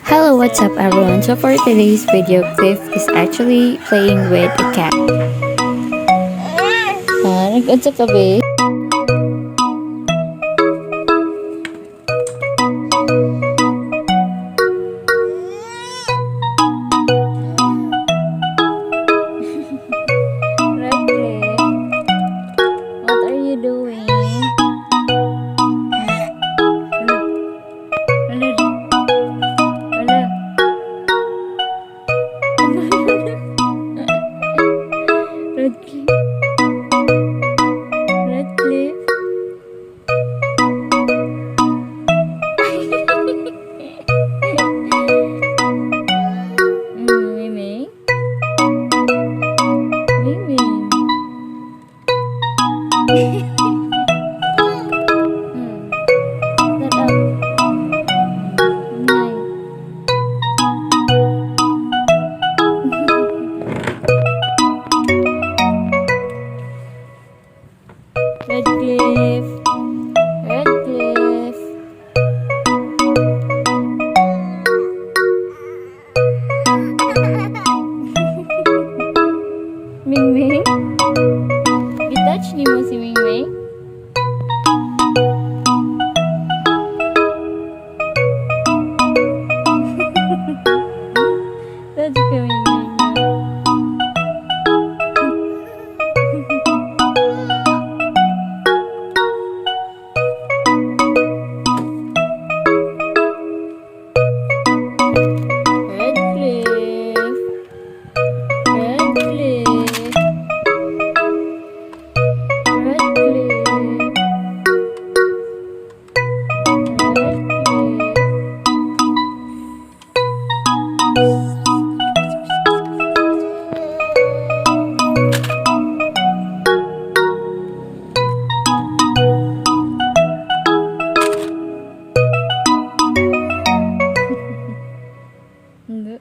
Hello, what's up, everyone? So for today's video, Cliff is actually playing with a cat. Ah, nag-unsa ka be? Right, Cliff? What are you doing? Hala. Hala. Hala. Redcliffe. Redcliffe. Miming. Miming. Stand up. Nine. Redcliffe. Redcliffe. Ming Ming? I-touch ni mo si Ming Ming? Touch ka, Ming Ming, na. Redcliffe. Redcliffe. Redcliffe. Redcliffe. Hindi.